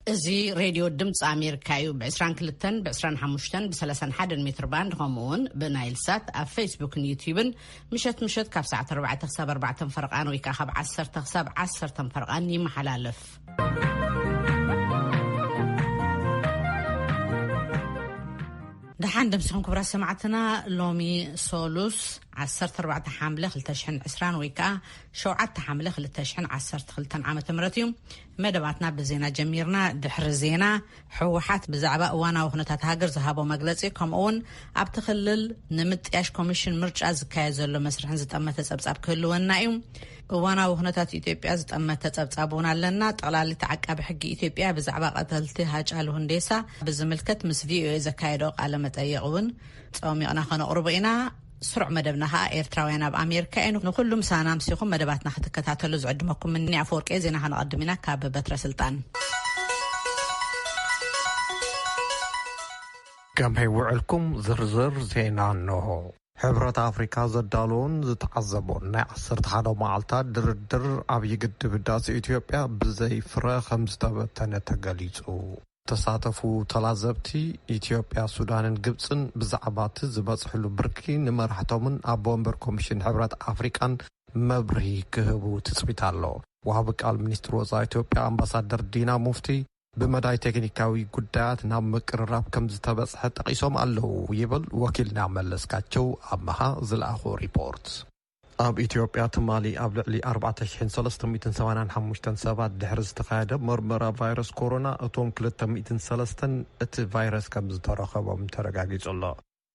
እዚ ሬድዮ ድምፂ ኣሜሪካ እዩ። ብ22፣ ብ25፣ ብ31 ሜትር ባንድ፣ ከምኡ እውን ብናይል ሳት ኣብ ፌስቡክን ዩቲዩብን ምሸት ምሸት ካብ ሰዓት ኣርባዕተ ክሳብ ኣርባዕተ ፈርቓን ወይ ከዓ ካብ ዓሰርተ ክሳብ ዓሰርተ ፈርቓን ይመሓላለፍ። ደሓን ደምሲኹም ክብራት ሰማዕትና። ሎሚ ሶሉስ ዓሰርተ ኣርባዕተ ሓምለ ክልተ ሽሕን ዕስራን ወይ ከዓ ሸውዓተ ሓምለ ክልተ ሽሕን ዓሰርተ ክልተን ዓመተ ምህረት እዩ። መደባትና ብዜና ጀሚርና። ድሕሪ ዜና፣ ህወሓት ብዛዕባ እዋናዊ ኩነታት ሃገር ዝሃቦ መግለጺ፣ ከምኡ እውን ኣብቲ ክልል ንምጥያሽ ኮሚሽን ምርጫ ዝካየድ ዘሎ መስርሕን ዝጠመተ ጸብጻብ ክህልወና እዩ። እዋናዊ ኩነታት ኢትዮጵያ ዝጠመተ ጸብጻብ እውን ኣለና። ጠቕላሊት ዓቃቢ ሕጊ ኢትዮጵያ ብዛዕባ ቀተልቲ ሃጫሉ ሁንዴሳ ብዝምልከት ምስ ቪኦኤ ዘካየዶ ቃለ መጠይቕ እውን ጸሚቕና ከነቕርቦ ኢና። ስሩዕ መደብና ኸኣ ኤርትራውያን ኣብ ኣሜሪካ እዩ። ንኹሉ ምሳና ኣምሲኹም መደባትና ክትከታተሉ ዝዕድመኩም እኒ ኣፈወርቂ። ዜና ከነቐድም ኢና ካብ በትረ ስልጣን። ከመይ ውዕልኩም? ዝርዝር ዜና እንሆ። ሕብረት ኣፍሪካ ዘዳለዎን ዝተዓዘቦን ናይ ዓሰርተ ሓደ መዓልታት ድርድር ኣብ ግድብ ህዳሴ ኢትዮጵያ ብዘይ ፍረ ከም ዝተበተነ ተገሊጹ። ተሳተፉ ተላዘብቲ፣ ኢትዮጵያ፣ ሱዳንን ግብጽን ብዛዕባ እቲ ዝበጽሕሉ ብርኪ ንመራሕቶምን ኣቦ ወንበር ኮሚሽን ሕብረት ኣፍሪቃን መብርሂ ክህቡ ትጽቢት ኣሎ። ወሃቢ ቃል ሚኒስትሪ ወጻኢ ኢትዮጵያ ኣምባሳደር ዲና ሙፍቲ፣ ብመዳይ ቴክኒካዊ ጉዳያት ናብ ምቅርራብ ከም ዝተበጽሐ ጠቒሶም ኣለዉ ይብል ወኪልና መለስካቸው ኣመሃ ዝለኣኾ ሪፖርት። ኣብ ኢትዮጵያ ትማሊ ኣብ ልዕሊ ኣርባዕተ ሽሕን ሰለስተ ሚእትን ሰማንያን ሓሙሽተን ሰባት ድሕሪ ዝተኻየደ መርመራ ቫይረስ ኮሮና፣ እቶም ክልተ ሚእትን ሰለስተን እቲ ቫይረስ ከም ዝተረኸቦም ተረጋጊጹ ኣሎ።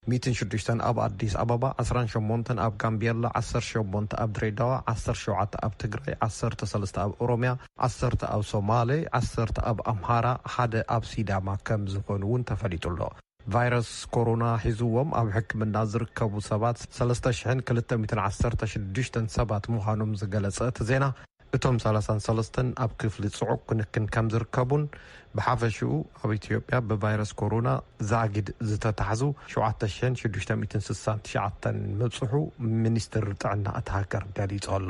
ሚእትን ሽዱሽተን ኣብ ኣዲስ ኣበባ፣ ዕስራን ሸሞንተን ኣብ ጋምቤላ፣ ዓሰርተ ሸሞንተ ኣብ ድሬዳዋ፣ ዓሰርተ ሸውዓተ ኣብ ትግራይ፣ ዓሰርተ ሰለስተ ኣብ ኦሮምያ፣ ዓሰርተ ኣብ ሶማሌ፣ ዓሰርተ ኣብ ኣምሃራ፣ ሓደ ኣብ ሲዳማ ከም ዝኾኑ እውን ተፈሊጡ ኣሎ። ቫይረስ ኮሮና ሒዝዎም ኣብ ሕክምና ዝርከቡ ሰባት ሰለስተ ሽሕን ክልተ ሚእትን ዓሰርተ ሽዱሽተን ሰባት ምዃኖም ዝገለጸ እቲ ዜና፣ እቶም ሰላሳን ሰለስተን ኣብ ክፍሊ ጽዑቕ ክንክን ከም ዝርከቡን፣ ብሓፈሽኡ ኣብ ኢትዮጵያ ብቫይረስ ኮሮና ዛጊድ ዝተታሕዙ ሸውዓተ ሽሕን ሽዱሽተ ሚእትን ስሳን ትሽዓተን ምብጽሑ ሚኒስትሪ ጥዕና እታ ሃገር ገሊጹ ኣሎ።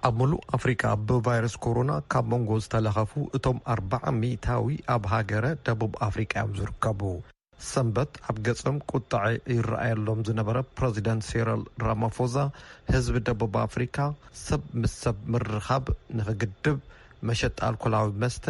ኣብ ምሉእ ኣፍሪቃ ብቫይረስ ኮሮና ካብ መንጎ ዝተለኸፉ እቶም ኣርባዓ ሚእታዊ ኣብ ሃገረ ደቡብ ኣፍሪቃ እዮም ዝርከቡ። ሰንበት ኣብ ገጾም ቁጥዐ ይረኣየሎም ዝነበረ ፕረዚደንት ሲሪል ራማፎዛ፣ ህዝቢ ደቡብ ኣፍሪካ ሰብ ምስ ሰብ ምርኻብ ንኽግድብ፣ መሸጣ ኣልኮላዊ መስተ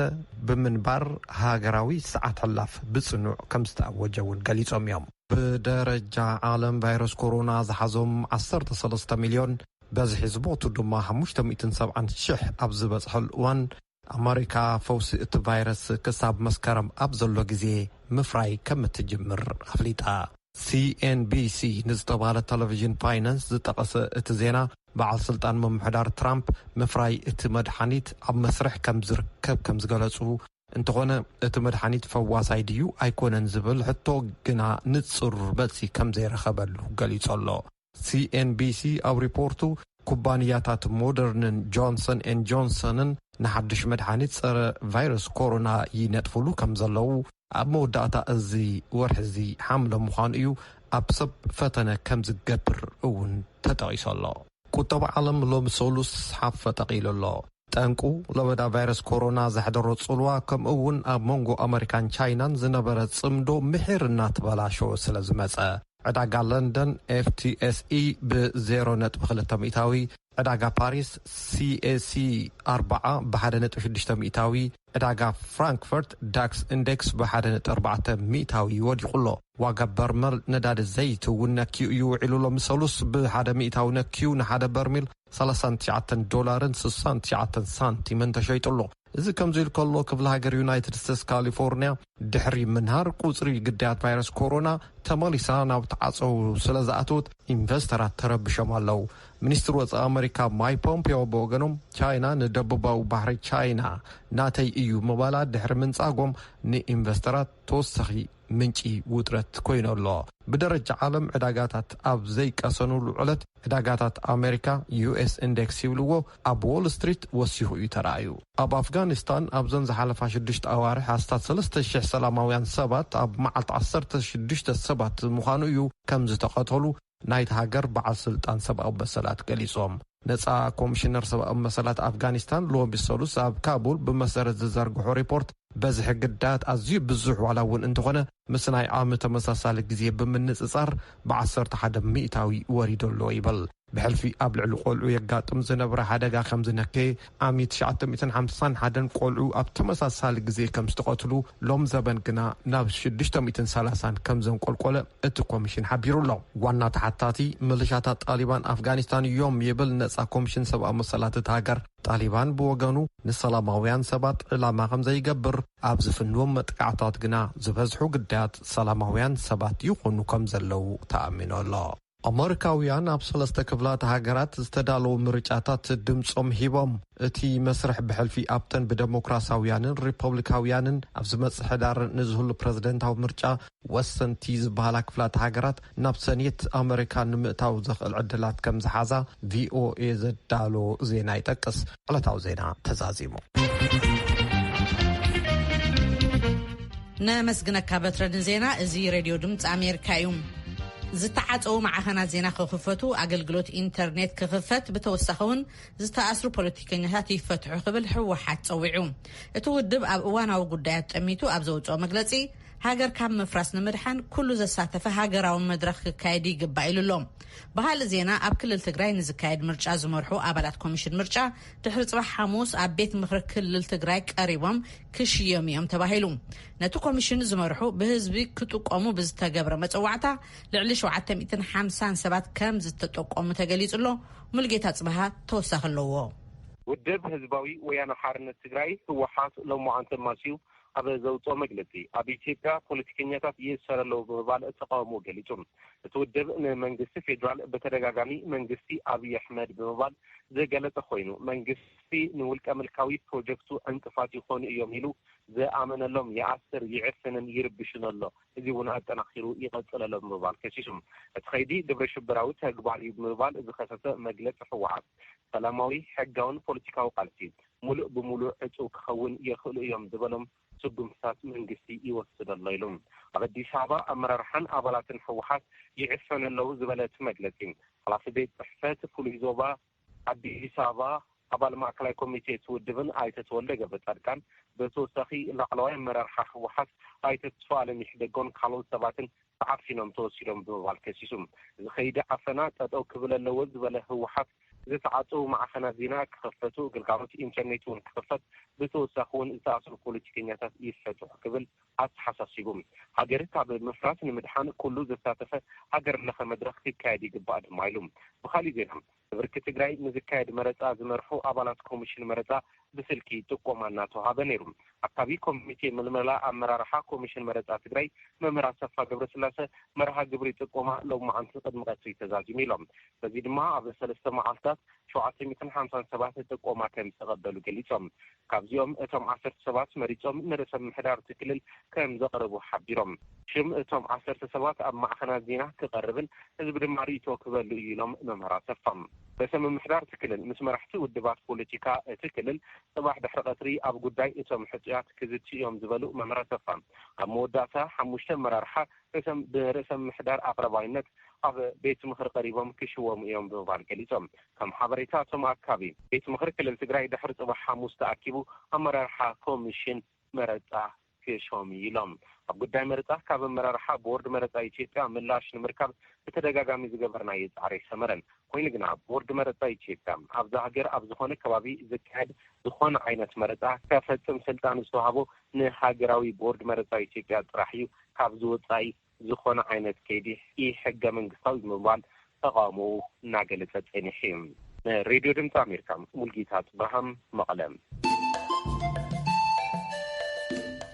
ብምንባር ሃገራዊ ሰዓት ሕላፍ ብጽኑዕ ከም ዝተኣወጀ እውን ገሊጾም እዮም። ብደረጃ ዓለም ቫይረስ ኮሮና ዝሓዞም ዓሰርተ ሰለስተ ሚልዮን፣ በዝሒ ዝሞቱ ድማ ሓሙሽተ ሚእትን ሰብዓን ሽሕ ኣብ ዝበጽሐሉ እዋን፣ ኣመሪካ ፈውሲ እቲ ቫይረስ ክሳብ መስከረም ኣብ ዘሎ ግዜ ምፍራይ ከም እትጅምር ኣፍሊጣ። ሲኤንቢሲ ንዝተባህለ ቴሌቪዥን ፋይናንስ ዝጠቐሰ እቲ ዜና፣ በዓል ስልጣን ምምሕዳር ትራምፕ ምፍራይ እቲ መድሓኒት ኣብ መስርሕ ከም ዝርከብ ከም ዝገለጹ፣ እንተኾነ እቲ መድሓኒት ፈዋሳይ ድዩ ኣይኮነን ዝብል ሕቶ ግና ንጹር መልሲ ከም ዘይረኸበሉ ገሊጹ ኣሎ። ሲኤንቢሲ ኣብ ሪፖርቱ፣ ኩባንያታት ሞደርንን ጆንሰን ኤን ጆንሰንን ንሓድሽ መድሓኒት ጸረ ቫይረስ ኮሮና ይነጥፍሉ ከም ዘለዉ፣ ኣብ መወዳእታ እዚ ወርሒ እዚ ሓምለ ምዃኑ እዩ ኣብ ሰብ ፈተነ ከም ዝገብር እውን ተጠቒሱ ኣሎ። ቁጠባ ዓለም ሎሚ ሰሉስ ሓፈ ጠቒሉ ኣሎ። ጠንቁ ለበዳ ቫይረስ ኮሮና ዘሕደሮ ጽልዋ፣ ከምኡ እውን ኣብ መንጎ ኣመሪካን ቻይናን ዝነበረ ጽምዶ ምሒር እናተበላሸወ ስለ ዝመጸ፣ ዕዳጋ ለንደን ኤፍቲኤስኢ ብ ዜሮ ነጥቢ ክልተ ሚእታዊ፣ ዕዳጋ ፓሪስ ሲኤሲ ኣርባዓ ብ ሓደ ነጥቢ ሽዱሽተ ሚእታዊ፣ ዕዳጋ ፍራንክፈርት ዳክስ ኢንዴክስ ብ ሓደ ነጥቢ ኣርባዕተ ሚእታዊ ወዲቑ ኣሎ። ዋጋ በርመል ነዳዲ ዘይቲ እውን ነክዩ እዩ ውዒሉ። ሎሚ ሰሉስ ብ ሓደ ሚእታዊ ነክዩ፣ ንሓደ በርሚል ሰላሳን ትሽዓተን ዶላርን ስሳን ትሽዓተን ሳንቲምን ተሸይጡ ኣሎ። እዚ ከምዚ ኢሉ ከሎ፣ ክፍለ ሃገር ዩናይትድ ስቴትስ ካሊፎርኒያ ድሕሪ ምንሃር ቁጽሪ ግዳያት ቫይረስ ኮሮና ተመሊሳ ናብ ተዓጸው ስለ ዝኣተወት፣ ኢንቨስተራት ተረብሾም ኣለዉ። ሚኒስትር ወጻኢ ኣመሪካ ማይክ ፖምፒዮ ብወገኖም፣ ቻይና ንደቡባዊ ባሕሪ ቻይና ናተይ እዩ ምባላ ድሕሪ ምንጻጎም፣ ንኢንቨስተራት ተወሳኺ ምንጪ ውጥረት ኮይኑ ኣሎ። ብደረጃ ዓለም፣ ዕዳጋታት ኣብ ዘይቀሰኑሉ ዕለት፣ ዕዳጋታት ኣሜሪካ፣ ዩኤስ ኢንዴክስ ይብልዎ፣ ኣብ ዎል ስትሪት ወሲኹ እዩ ተራእዩ። ኣብ ኣፍጋኒስታን ኣብዘን ዝሓለፋ ሽዱሽተ ኣዋርሕ ኣስታት ሰለስተ ሽሕ ሰላማውያን ሰባት፣ ኣብ መዓልቲ ዓሰርተ ሽዱሽተ ሰባት ምዃኑ እዩ ከም ዝተቐተሉ ናይቲ ሃገር በዓል ስልጣን ሰብኣዊ መሰላት ገሊጾም። ነጻ ኮሚሽነር ሰብኣዊ መሰላት ኣፍጋኒስታን ሎሚ ሰሉስ ኣብ ካቡል ብመሰረት ዝዘርግሖ ሪፖርት፣ በዝሒ ግዳያት ኣዝዩ ብዙሕ ዋላ እውን እንተኾነ፣ ምስ ናይ ዓሚ ተመሳሳሊ ግዜ ብምንጽጻር ብ11% ወሪዱ ኣሎ ይብል። ብሕልፊ ኣብ ልዕሊ ቆልዑ የጋጥም ዝነበረ ሓደጋ ከም ዝነከየ፣ ዓሚ ትሽዓተ ሚእትን ሓምሳን ሓደን ቆልዑ ኣብ ተመሳሳሊ ግዜ ከም ዝተቐትሉ፣ ሎም ዘበን ግና ናብ ሽዱሽተ ሚእትን ሰላሳን ከም ዘንቆልቆለ እቲ ኮሚሽን ሓቢሩ ኣሎ። ዋና ተሓታቲ፣ ምልሻታት ጣሊባን ኣፍጋኒስታን እዮም ይብል ነጻ ኮሚሽን ሰብኣዊ መሰላት እቲ ሃገር። ጣሊባን ብወገኑ፣ ንሰላማውያን ሰባት ዕላማ ከም ዘይገብር፣ ኣብ ዝፍንዎም መጥቃዕታት ግና ዝበዝሑ ግዳያት ሰላማውያን ሰባት ይኾኑ ከም ዘለዉ ተኣሚኑ ኣሎ። ኣመሪካውያን ኣብ ሰለስተ ክፍላት ሃገራት ዝተዳለዉ ምርጫታት ድምጾም ሂቦም። እቲ መስርሕ ብሕልፊ ኣብተን ብደሞክራሲያውያንን ሪፐብሊካውያንን ኣብ ዝመጽእ ሕዳር ንዝህሉ ፕረዚደንታዊ ምርጫ ወሰንቲ ዝበሃላ ክፍላት ሃገራት ናብ ሰኔት ኣመሪካ ንምእታው ዘኽእል ዕድላት ከም ዝሓዛ ቪኦኤ ዘዳሎ ዜና ይጠቅስ። ዕለታዊ ዜና ተዛዚሙ። ነመስግነካ በትረ ንዜና። እዚ ሬድዮ ድምፂ ኣሜሪካ እዩ። ዝተዓፀዉ ማዕኸናት ዜና ክኽፈቱ፣ ኣገልግሎት ኢንተርኔት ክኽፈት፣ ብተወሳኺ እውን ዝተኣስሩ ፖለቲከኛታት ይፈትሑ ክብል ህወሓት ፀዊዑ። እቲ ውድብ ኣብ እዋናዊ ጉዳያት ጠሚቱ ኣብ ዘውፅኦ መግለፂ፣ ሃገር ካብ ምፍራስ ንምድሓን ኩሉ ዘሳተፈ ሃገራዊ መድረኽ ክካየድ ይግባእ ኢሉ ኣሎ። ብኻልእ ዜና፣ ኣብ ክልል ትግራይ ንዝካየድ ምርጫ ዝመርሑ ኣባላት ኮሚሽን ምርጫ ድሕሪ ፅባሕ ሓሙስ ኣብ ቤት ምኽሪ ክልል ትግራይ ቀሪቦም ክሽየሙ እዮም ተባሂሉ። ነቲ ኮሚሽን ዝመርሑ ብህዝቢ ክጥቀሙ ብዝተገብረ መፀዋዕታ ልዕሊ ሸውዓተ ሚእትን ሓምሳን ሰባት ከም ዝተጠቆሙ ተገሊጹ ኣሎ። ሙልጌታ ጽበሃ ተወሳኺ ኣለዎ። ውድብ ህዝባዊ ወያነ ሓርነት ትግራይ ህወሓት ሎማዓንቲ ማስዩ ኣብ ዘውፅኦ መግለፂ፣ ኣብ ኢትዮጵያ ፖለቲከኛታት ይእሰር ኣለዉ ብምባል ተቃውሞ ገሊጹ። እቲ ውድብ ንመንግስቲ ፌዴራል ብተደጋጋሚ መንግስቲ ኣብይ ኣሕመድ ብምባል ዝገለጸ ኮይኑ፣ መንግስቲ ንውልቀ ምልካዊ ፕሮጀክቱ ዕንቅፋት ይኾኑ እዮም ኢሉ ዝኣመነሎም ይኣስር፣ ይዕፍንን ይርብሽን ኣሎ። እዚ እውን ኣጠናኺሩ ይቐጽል ኣሎ ብምባል ከሲሱ። እቲ ኸይዲ ግብረ ሽበራዊ ተግባር እዩ ብምባል ዝኸሰሰ መግለጺ ህወሓት፣ ሰላማዊ፣ ሕጋውን ፖለቲካዊ ቃልሲ ሙሉእ ብሙሉእ ዕጹው ክኸውን የኽእሉ እዮም ዝበሎም ስጉምትታት መንግስቲ ይወስድ ኣሎ ኢሉ። ኣብ ኣዲስ ኣበባ ኣመራርሓን ኣባላትን ህወሓት ይዕፈኑ ኣለዉ ዝበለ እቲ መግለጺ፣ ሓላፊ ቤት ጽሕፈት ፍሉይ ዞባ ኣዲስ ኣበባ፣ ኣባል ማእከላይ ኮሚቴ እቲ ውድብን ኣይተ ተወልደ ገብረ ጻድቃን፣ ብተወሳኺ ላዕለዋይ ኣመራርሓ ህወሓት ኣይተ ተስፋኣለም ይሕደጎን ካልኦት ሰባትን ተዓፊኖም ተወሲዶም ብምባል ከሲሱ። እዚ ኸይዲ ዓፈና ጠጠው ክብል ኣለዎ ዝበለ ህወሓት፣ ዝተዓፀዉ ማዕኸናት ዜና ክኸፈቱ፣ ግልጋሎት ኢንተርኔት እውን ክኸፈት፣ ብተወሳኺ እውን ዝተኣስሩ ፖለቲከኛታት ይፈትሑ ክብል ኣተሓሳሲቡ። ሃገር ካብ ምፍራስ ንምድሓን ኩሉ ዘሳተፈ ሃገር ለኸ መድረኽ ክካየድ ይግባእ ድማ ኢሉ። ብኻሊእ ዜና፣ ብብርኪ ትግራይ ንዝካየድ መረፃ ዝመርሑ ኣባላት ኮሚሽን መረፃ ብስልኪ ጥቆማ እናተዋሃበ ነይሩ። ኣካቢ ኮሚቴ ምልመላ ኣመራርሓ ኮሚሽን መረፃ ትግራይ መምህር ኣሰፋ ገብረስላሰ፣ መርሃ ግብሪ ጥቆማ ሎማዓንቲ ቅድሚ ቀትሪ ተዛዚሙ ኢሎም። በዚ ድማ ኣብ ሰለስተ መዓልታት ሸውዓተ ሚእትን ሓምሳን ሰባት ጥቆማ ከም ዝተቐበሉ ገሊጾም። ካብዚኦም እቶም ዓሰርተ ሰባት መሪጾም ንርእሰ ምምሕዳር እቲ ክልል ከም ዘቕረቡ ሓቢሮም። ሽም እቶም ዓሰርተ ሰባት ኣብ ማዕኸናት ዜና ክቐርብን ህዝቢ ድማ ርእይቶ ክበሉ እዩ ኢሎም መምህር ኣሰፋ። ርእሰ ምምሕዳር እቲ ክልል ምስ መራሕቲ ውድባት ፖለቲካ እቲ ክልል ጽባሕ ድሕሪ ቀትሪ ኣብ ጉዳይ እቶም ሕጹያት ክዝቲ እዮም ዝበሉ መምህር ኣሰፋ፣ ኣብ መወዳእታ ሓሙሽተ ኣመራርሓ ርእሰ ብርእሰ ምምሕዳር ኣቕረባይነት ኣብ ቤት ምኽሪ ቀሪቦም ክሽወሙ እዮም ብምባል ገሊጾም። ከም ሓበሬታ እቶም ኣካቢ፣ ቤት ምኽሪ ክልል ትግራይ ድሕሪ ጽባሕ ሓሙስ ተኣኪቡ ኣመራርሓ ኮሚሽን መረጻ ክሾም ኢሎም። ኣብ ጉዳይ መረጻ ካብ ኣመራርሓ ቦርድ መረጻ ኢትዮጵያ ምላሽ ንምርካብ ብተደጋጋሚ ዝገበርናዮ ጻዕሪ ኣይሰመረን። ኮይኑ ግና ቦርድ መረጻ ኢትዮጵያ ኣብዛ ሃገር ኣብ ዝኾነ ከባቢ ዝካየድ ዝኾነ ዓይነት መረጻ ከፈጽም ስልጣን ዝተዋህቦ ንሃገራዊ ቦርድ መረጻ ኢትዮጵያ ጥራሕ እዩ፣ ካብዚ ወጻኢ ዝኾነ ዓይነት ከይዲ ኢ-ሕገ መንግስታዊ ብምባል ተቃውሞኡ እናገለጸ ጸኒሑ እዩ። ንሬድዮ ድምፂ ኣሜሪካ፣ ሙልጌታ ጽብርሃም፣ መቐለ።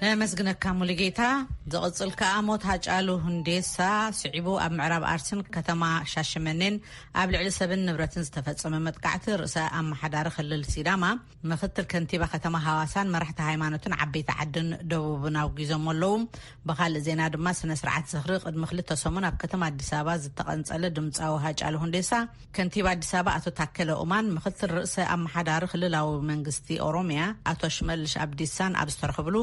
ነመስግነካ ሙሉጌታ። ዝቕጽል ከኣ ሞት ሃጫሉ ሁንዴሳ ስዒቡ ኣብ ምዕራብ ኣርሲን ከተማ ሻሸመኔን ኣብ ልዕሊ ሰብን ንብረትን ዝተፈጸመ መጥቃዕቲ ርእሰ ኣመሓዳሪ ክልል ሲዳማ፣ ምክትል ከንቲባ ከተማ ሃዋሳን መራሕቲ ሃይማኖትን ዓበይቲ ዓድን ደቡብን ኣውጊዞም ኣለዉ። ብኻልእ ዜና ድማ ስነ ስርዓት ዝኽሪ ቅድሚ ክልተ ሰሙን ኣብ ከተማ ኣዲስ ኣበባ ዝተቐንጸለ ድምጻዊ ሃጫሉ ሁንዴሳ ከንቲባ ኣዲስ ኣበባ ኣቶ ታከለ ኡማን ምክትል ርእሰ ኣመሓዳሪ ክልላዊ መንግስቲ ኦሮሚያ ኣቶ ሽመልሽ ኣብዲሳን ኣብ ዝተረኸብሉ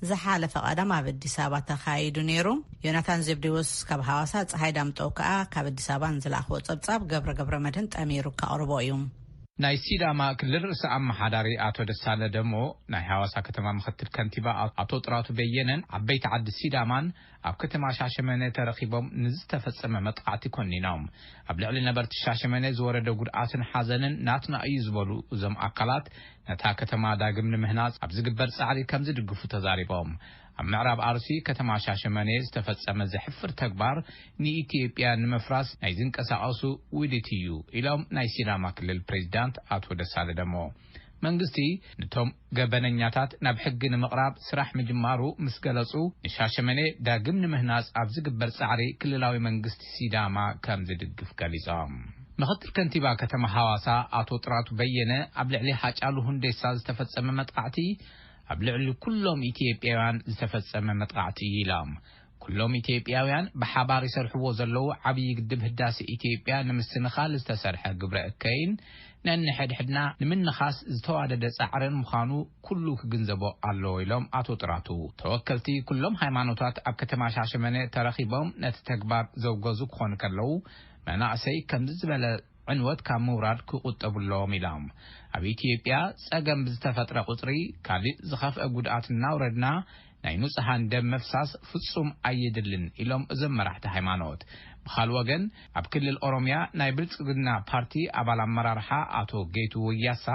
ዝሓለፈ ቀዳም ኣብ ኣዲስ ኣበባ ተኻይዱ ነይሩ። ዮናታን ዘብዴዎስ ካብ ሃዋሳ፣ ፀሃይ ዳምጠው ከኣ ካብ ኣዲስ ኣበባ ንዝለኣኽዎ ጸብጻብ ገብረ ገብረ መድህን ጠሚሩ ከቕርቦ እዩ። ናይ ሲዳማ ክልል ርእሰ ኣመሓዳሪ ኣቶ ደሳለ ደሞ፣ ናይ ሃዋሳ ከተማ ምኽትል ከንቲባ ኣቶ ጥራቱ በየነን ዓበይቲ ዓዲ ሲዳማን ኣብ ከተማ ሻሸመኔ ተረኺቦም ንዝተፈጸመ መጥቃዕቲ ኮኒኖም። ኣብ ልዕሊ ነበርቲ ሻሸመኔ ዝወረደ ጉድኣትን ሓዘንን ናትና እዩ ዝበሉ እዞም ኣካላት፣ ነታ ከተማ ዳግም ንምህናጽ ኣብ ዝግበር ጻዕሪ ከም ዝድግፉ ተዛሪቦም። ኣብ ምዕራብ ኣርሲ ከተማ ሻሸመኔ ዝተፈጸመ ዘሕፍር ተግባር ንኢትዮጵያ ንምፍራስ ናይ ዝንቀሳቐሱ ውዲት እዩ ኢሎም ናይ ሲዳማ ክልል ፕሬዚዳንት ኣቶ ደሳለ ደሞ። መንግስቲ ነቶም ገበነኛታት ናብ ሕጊ ንምቕራብ ስራሕ ምጅማሩ ምስ ገለጹ፣ ንሻሸመኔ ዳግም ንምህናጽ ኣብ ዝግበር ጻዕሪ ክልላዊ መንግስቲ ሲዳማ ከም ዝድግፍ ገሊጾም። ምኽትል ከንቲባ ከተማ ሃዋሳ ኣቶ ጥራቱ በየነ ኣብ ልዕሊ ሃጫሉ ሁንዴሳ ዝተፈጸመ መጥቃዕቲ ኣብ ልዕሊ ኩሎም ኢትዮጵያውያን ዝተፈጸመ መጥቃዕቲ እዩ ኢሎም። ኩሎም ኢትዮጵያውያን ብሓባር ይሰርሕዎ ዘለዉ ዓብዪ ግድብ ህዳሴ ኢትዮጵያ ንምስንኻል ዝተሰርሐ ግብረ እከይን ነንሕድሕድና ንምንኻስ ዝተዋደደ ጻዕርን ምዃኑ ኩሉ ክግንዘቦ ኣለዎ ኢሎም ኣቶ ጥራቱ። ተወከልቲ ኩሎም ሃይማኖታት ኣብ ከተማ ሻሸመኔ ተረኺቦም ነቲ ተግባር ዘውገዙ ክኾኑ ከለዉ፣ መናእሰይ ከምዚ ዝበለ ዕንወት ካብ ምውራድ ክቑጠቡ ኣለዎም ኢሎም። ኣብ ኢትዮጵያ ጸገም ብዝተፈጥረ ቁጽሪ ካልእ ዝኸፍአ ጉድኣት እናውረድና ናይ ንጹሃን ደም ምፍሳስ ፍጹም ኣየድልን ኢሎም እዞም መራሕቲ ሃይማኖት። ብኻልእ ወገን፣ ኣብ ክልል ኦሮምያ ናይ ብልጽግና ፓርቲ ኣባል ኣመራርሓ ኣቶ ጌቱ ወያሳ፣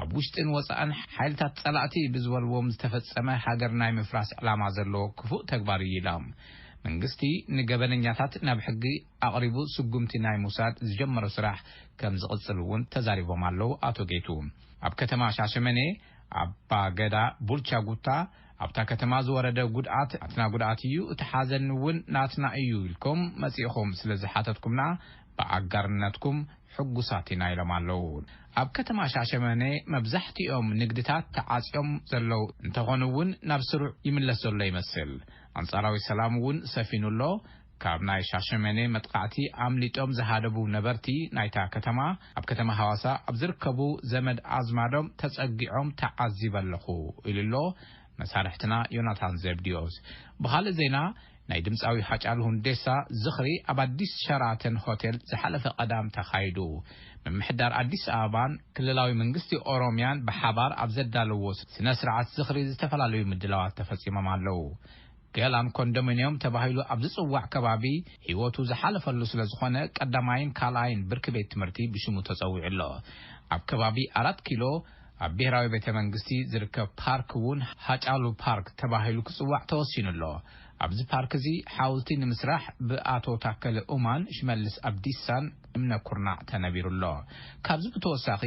ኣብ ውሽጥን ወጻእን ሓይልታት ጸላእቲ ብዝበልዎም ዝተፈጸመ ሃገር ናይ ምፍራስ ዕላማ ዘለዎ ክፉእ ተግባር እዩ ኢሎም። መንግስቲ ንገበነኛታት ናብ ሕጊ ኣቕሪቡ ስጉምቲ ናይ ምውሳድ ዝጀመሮ ስራሕ ከም ዝቕጽል እውን ተዛሪቦም ኣለዉ ኣቶ ጌቱ። ኣብ ከተማ ሻሸመኔ ኣባ ገዳ ቡልቻ ጉታ፣ ኣብታ ከተማ ዝወረደ ጉድኣት ናትና ጉድኣት እዩ፣ እቲ ሓዘን እውን ናትና እዩ ኢልኩም መጺእኹም ስለ ዝሓተትኩምና ብኣጋርነትኩም ሕጉሳት ኢና ኢሎም ኣለዉ። ኣብ ከተማ ሻሸመኔ መብዛሕትኦም ንግድታት ተዓጽዮም ዘለዉ እንተኾኑ እውን ናብ ስሩዕ ይምለስ ዘሎ ይመስል። ኣንጻራዊ ሰላም እውን ሰፊኑ ኣሎ። ካብ ናይ ሻሸመኔ መጥቃዕቲ ኣምሊጦም ዝሃደቡ ነበርቲ ናይታ ከተማ፣ ኣብ ከተማ ሃዋሳ ኣብ ዝርከቡ ዘመድ ኣዝማዶም ተጸጊዖም ተዓዚበ ኣለኹ ኢሉ ኣሎ። መሳርሕትና ዮናታን ዘብድዮስ። ብኻልእ ዜና፣ ናይ ድምጻዊ ሃጫሉ ሁንዴሳ ዝኽሪ ኣብ ኣዲስ ሸራተን ሆቴል ዝሓለፈ ቀዳም ተኻይዱ። ምምሕዳር ኣዲስ ኣበባን ክልላዊ መንግስቲ ኦሮምያን ብሓባር ኣብ ዘዳለዎ ስነ ስርዓት ዝኽሪ ዝተፈላለዩ ምድላዋት ተፈጺሞም ኣለዉ። ገላን ኮንዶሚንዮም ተባሂሉ ኣብ ዝጽዋዕ ከባቢ ህይወቱ ዝሓለፈሉ ስለ ዝኾነ፣ ቀዳማይን ካልኣይን ብርኪ ቤት ትምህርቲ ብሽሙ ተጸዊዑ ኣሎ። ኣብ ከባቢ ኣራት ኪሎ ኣብ ብሔራዊ ቤተ መንግስቲ ዝርከብ ፓርክ እውን ሃጫሉ ፓርክ ተባሂሉ ክጽዋዕ ተወሲኑ ኣሎ። ኣብዚ ፓርክ እዚ ሓውልቲ ንምስራሕ ብኣቶ ታከለ ኡማን ሽመልስ ኣብዲሳን እምነ ኩርናዕ ተነቢሩ ኣሎ። ካብዚ ብተወሳኺ፣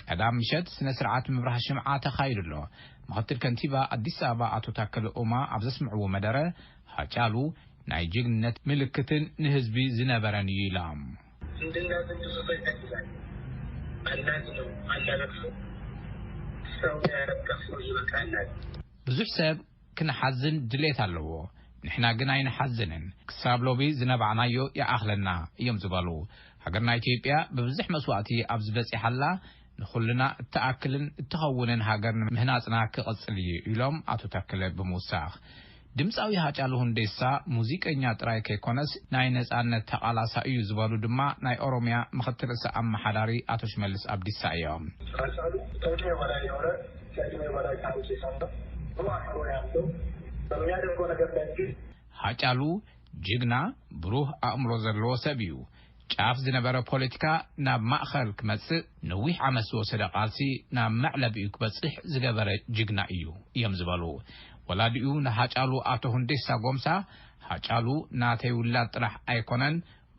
ቀዳም ምሸት ስነ ስርዓት ምብራህ ሽምዓ ተኻይዱ ኣሎ። ምኽትል ከንቲባ ኣዲስ ኣበባ ኣቶ ታከለ ኡማ ኣብ ዘስምዕዎ መደረ፣ ሃጫሉ ናይ ጅግንነት ምልክትን ንህዝቢ ዝነበረን እዩ ኢሎም። ዝንድና ዝንድሱ ይፈልጋል። አናዝነው፣ አናለቅስም። ሰው ያለቀሰው ይበቃናል። ብዙሕ ሰብ ክንሓዝን ድሌት ኣለዎ። ንሕና ግን ኣይንሓዝንን። ክሳብ ሎቢ ዝነባዕናዮ ይኣኽለና እዮም ዝበሉ። ሃገርና ኢትዮጵያ ብብዙሕ መስዋእቲ ኣብ ዝበጺሓላ፣ ንኹልና እትኣክልን እትኸውንን ሃገር ምህናጽና ክቕጽል እዩ ኢሎም ኣቶ ታከለ ብምውሳኽ። ድምፃዊ ሃጫሉ ሁንዴሳ ሙዚቀኛ ጥራይ ከይኮነስ ናይ ነፃነት ተቓላሳይ እዩ ዝበሉ ድማ ናይ ኦሮምያ ምኽትል ርእሰ ኣመሓዳሪ ኣቶ ሽመልስ ኣብዲሳ እዮም። ሃጫሉ ከእድሜው በላይ የሆነ፣ ከእድሜው በላይ ታሪክ የሰራ፣ ብሩህ አእምሮ ያለው፣ በሚያደርገው ነገር ላይ ግን ሃጫሉ ጅግና፣ ብሩህ ኣእምሮ ዘለዎ ሰብ እዩ። ጫፍ ዝነበረ ፖለቲካ ናብ ማእኸል ክመጽእ ነዊሕ ዓመት ዝወሰደ ቃልሲ ናብ መዕለቢኡ ክበጽሕ ዝገበረ ጅግና እዩ እዮም ዝበሉ ወላዲኡ ንሃጫሉ ኣቶ ሁንዴሳ ጎምሳ። ሃጫሉ ናተይ ውላድ ጥራሕ ኣይኮነን፣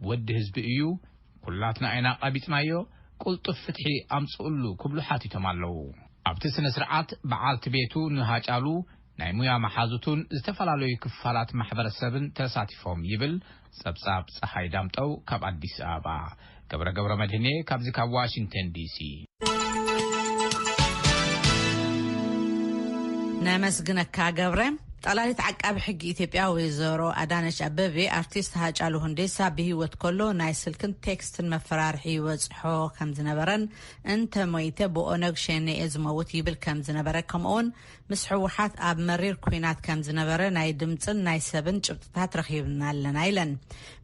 ወዲ ህዝቢ እዩ። ኩላትና ኢና ቀቢጽናዮ፣ ቅልጡፍ ፍትሒ ኣምጽኡሉ ክብሉ ሓቲቶም ኣለዉ። ኣብቲ ስነ ስርዓት በዓልቲ ቤቱ ንሃጫሉ ናይ ሙያ መሓዙቱን ዝተፈላለዩ ክፋላት ማሕበረሰብን ተሳቲፎም ይብል ጸብጻብ ጸሓይ ዳምጠው ካብ ኣዲስ ኣበባ። ገብረ ገብረ መድህኔ ካብዚ ካብ ዋሽንግተን ዲሲ። ነመስግነካ ገብረ። ጠቕላሊት ዓቃቢ ሕጊ ኢትዮጵያ ወይዘሮ ኣዳነች ኣበቤ፣ ኣርቲስት ሃጫሉ ሁንዴሳ ብህይወት ከሎ ናይ ስልክን ቴክስትን መፈራርሒ ይበጽሖ ከም ዝነበረን፣ እንተ ሞይተ ብኦነግ ሸኔ እየ ዝመውት ይብል ከም ዝነበረ፣ ከምኡውን ምስ ህወሓት ኣብ መሪር ኲናት ከም ዝነበረ ናይ ድምጽን ናይ ሰብን ጭብጥታት ረኺብና ኣለና ኢለን።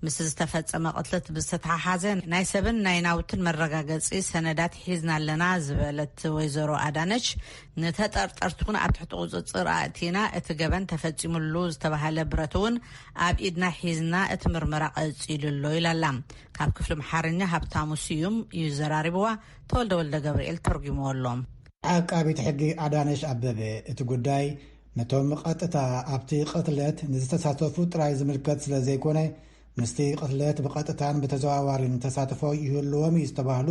ምስ ዝተፈጸመ ቅትለት ብዝተተሓሓዘ ናይ ሰብን ናይ ናውትን መረጋገጺ ሰነዳት ሒዝና ኣለና ዝበለት ወይዘሮ ኣዳነች፣ ንተጠርጠርቲ እውን ኣብ ትሕቲ ቁጽጽር ኣእቲና እቲ ገበን ተፈጺሙሉ ዝተባህለ ብረት እውን ኣብ ኢድና ሒዝና እቲ ምርመራ ቀጺሉ ኣሎ ኢላላ። ካብ ክፍሊ ኣምሓርኛ ሃብታሙ ስዩም እዩ ዘራሪብዋ፣ ተወልደ ወልደ ገብርኤል ተርጉምዎ ኣሎ። ዓቃቢት ሕጊ ኣዳነሽ ኣበበ፣ እቲ ጉዳይ ነቶም ቀጥታ ኣብቲ ቅትለት ንዝተሳተፉ ጥራይ ዝምልከት ስለ ዘይኮነ፣ ምስቲ ቅትለት ብቐጥታን ብተዘዋዋሪን ተሳትፎ ይህልዎም እዩ ዝተባህሉ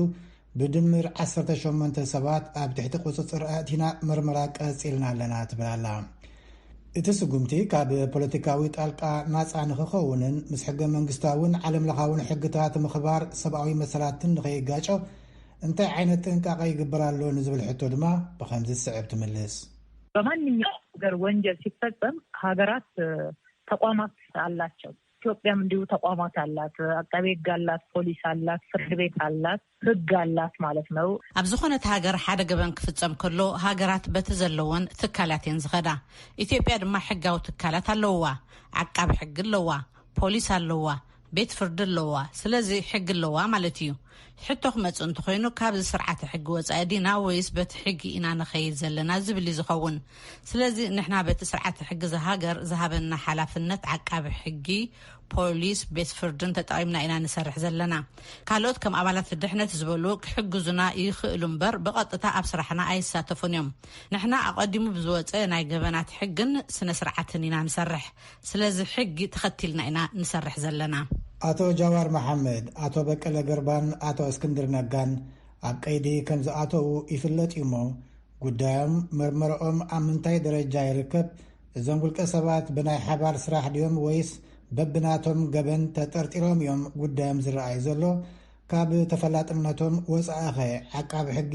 ብድምር ዓሰርተ ሸሞንተ ሰባት ኣብ ትሕቲ ቁጽጽር ኣእቲና ምርመራ ቀጺልና ኣለና ትብል ኣላ። እቲ ስጉምቲ ካብ ፖለቲካዊ ጣልቃ ናጻ ንኽኸውንን ምስ ሕገ መንግስታውን ዓለም ለኻውን ሕግታት ምኽባር ሰብኣዊ መሰላትን ንኸይጋጮ እንታይ ዓይነት ጥንቃቐ ይግበር ኣሎ ንዝብል ሕቶ ድማ ብኸምዚ ዝስዕብ ትምልስ። በማንኛውም ሀገር ወንጀል ሲፈጸም ሀገራት ተቋማት አላቸው። ኢትዮጵያም እንዲሁ ተቋማት አላት። አቃቤ ህግ አላት፣ ፖሊስ አላት፣ ፍርድ ቤት አላት፣ ህግ አላት ማለት ነው። ኣብ ዝኾነት ሃገር ሓደ ገበን ክፍጸም ከሎ ሃገራት በቲ ዘለወን ትካላት እየን ዝኸዳ። ኢትዮጵያ ድማ ሕጋዊ ትካላት ኣለውዋ። ዓቃቢ ሕጊ ኣለዋ፣ ፖሊስ ኣለዋ፣ ቤት ፍርዲ ኣለዋ። ስለዚ ሕጊ ኣለዋ ማለት እዩ። ሕቶ ክመጽእ እንተኾይኑ፣ ካብዚ ስርዓተ ሕጊ ወጻኢ ዲና ወይስ በቲ ሕጊ ኢና ንኸይድ ዘለና ዝብል እዩ ዝኸውን። ስለዚ ንሕና በቲ ስርዓተ ሕጊ እዛ ሃገር ዝሃበና ሓላፍነት ዓቃቢ ሕጊ፣ ፖሊስ፣ ቤት ፍርድን ተጠቒምና ኢና ንሰርሕ ዘለና። ካልኦት ከም ኣባላት ድሕነት ዝበሉ ክሕግዙና ይኽእሉ እምበር ብቐጥታ ኣብ ስራሕና ኣይሳተፉን እዮም። ንሕና ኣቐዲሙ ብዝወጸ ናይ ገበናት ሕግን ስነ ስርዓትን ኢና ንሰርሕ። ስለዚ ሕጊ ተኸቲልና ኢና ንሰርሕ ዘለና። ኣቶ ጃዋር መሓመድ፣ ኣቶ በቀለ ገርባን ኣቶ እስክንድር ነጋን ኣብ ቀይዲ ከም ዝኣተዉ ይፍለጥ እዩ እሞ፣ ጉዳዮም መርመረኦም ኣብ ምንታይ ደረጃ ይርከብ? እዞም ውልቀ ሰባት ብናይ ሓባር ስራሕ ድዮም ወይስ በብናቶም ገበን ተጠርጢሮም እዮም ጉዳዮም ዝረኣይ ዘሎ? ካብ ተፈላጥነቶም ወጻኢኸ ዓቃቢ ሕጊ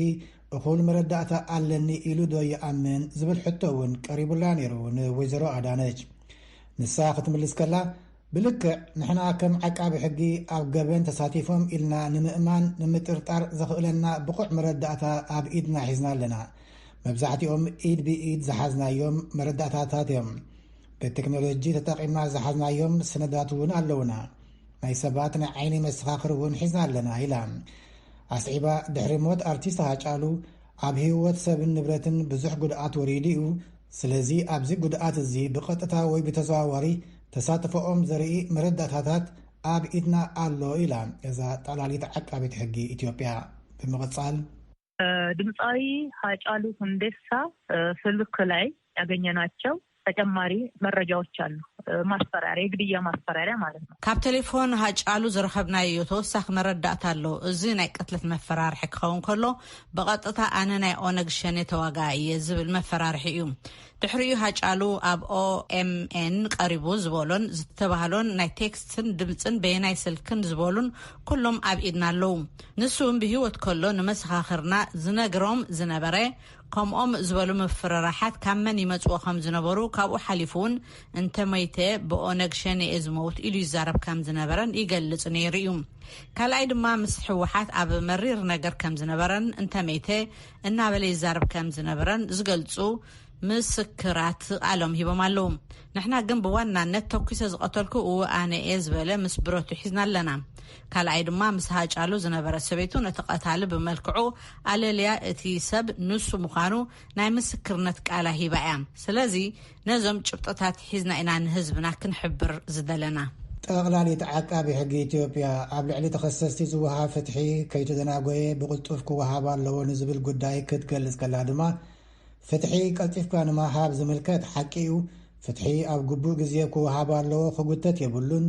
እኹል መረዳእታ ኣለኒ ኢሉ ዶ ይኣምን ዝብል ሕቶ እውን ቀሪቡላ ነይሩ ንወይዘሮ ኣዳነች። ንሳ ክትምልስ ከላ፣ ብልክዕ ንሕና ከም ዓቃቢ ሕጊ ኣብ ገበን ተሳቲፎም ኢልና ንምእማን ንምጥርጣር ዘኽእለና ብቑዕ መረዳእታ ኣብ ኢድና ሒዝና ኣለና። መብዛሕትኦም ኢድ ብኢድ ዝሓዝናዮም መረዳእታታት እዮም። ብቴክኖሎጂ ተጠቒምና ዝሓዝናዮም ሰነዳት እውን ኣለውና። ናይ ሰባት ናይ ዓይኒ መሰኻኽር እውን ሒዝና ኣለና ኢላ። ኣስዒባ፣ ድሕሪ ሞት ኣርቲስት ሃጫሉ ኣብ ህይወት ሰብን ንብረትን ብዙሕ ጉድኣት ወሪዱ እዩ። ስለዚ ኣብዚ ጉድኣት እዚ ብቐጥታ ወይ ብተዘዋዋሪ ተሳትፎኦም ዘርኢ መረዳእታታት ኣብ ኢድና ኣሎ ኢላ እዛ ጠቕላሊት ዓቃቢት ሕጊ ኢትዮጵያ። ብምቕጻል፣ ድምፃዊ ሃጫሉ ሁንዴሳ ስልክ ላይ ያገኘናቸው ተጨማሪ መረጃዎች አሉ። ማስፈራሪያ፣ የግድያ ማስፈራሪያ ማለት ነው። ካብ ቴሌፎን ሃጫሉ ዝረኸብናዮ ተወሳኺ መረዳእታ ኣሎ። እዚ ናይ ቅትለት መፈራርሒ ክኸውን ከሎ፣ ብቐጥታ ኣነ ናይ ኦነግ ሸኔ ተዋጋኢ እየ ዝብል መፈራርሒ እዩ። ድሕሪኡ ሃጫሉ ኣብ ኦኤምኤን ቀሪቡ ዝበሎን ዝተባህሎን ናይ ቴክስትን ድምፅን በየናይ ስልክን ዝበሉን ኩሎም ኣብ ኢድና ኣለዉ። ንሱ እውን ብህይወት ከሎ ንመሰኻኽርና ዝነግሮም ዝነበረ፣ ከምኦም ዝበሉ ምፍርራሓት ካብ መን ይመጽዎ ከም ዝነበሩ፣ ካብኡ ሓሊፉ እውን እንተ መይተ ብኦነግ ሸኔ እየ ዝመውት ኢሉ ይዛረብ ከም ዝነበረን ይገልጽ ነይሩ እዩ። ካልኣይ ድማ ምስ ህወሓት ኣብ መሪር ነገር ከም ዝነበረን እንተ መይተ እናበለ ይዛረብ ከም ዝነበረን ዝገልጹ ምስክራት ቃሎም ሂቦም ኣለዉ። ንሕና ግን ብዋናነት ተኩሰ ዝቐተልኩ እወ ኣነ እየ ዝበለ ምስ ብረቱ ሒዝና ኣለና። ካልኣይ ድማ ምስ ሃጫሉ ዝነበረ ሰበይቱ ነቲ ቀታሊ ብመልክዑ ኣለልያ እቲ ሰብ ንሱ ምዃኑ ናይ ምስክርነት ቃላ ሂባ እያ። ስለዚ ነዞም ጭብጥታት ሒዝና ኢና ንህዝብና ክንሕብር ዝደለና። ጠቕላሊት ዓቃቢ ሕጊ ኢትዮጵያ ኣብ ልዕሊ ተኸሰስቲ ዝወሃብ ፍትሒ ከይተደናጎየ ብቕልጡፍ ክወሃብ ኣለዎ ንዝብል ጉዳይ ክትገልጽ ከላ ድማ፣ ፍትሒ ቀልጢፍካ ንምሃብ ዝምልከት ሓቂ እዩ። ፍትሒ ኣብ ግቡእ ግዜ ክወሃብ ኣለዎ፣ ክጉተት የብሉን።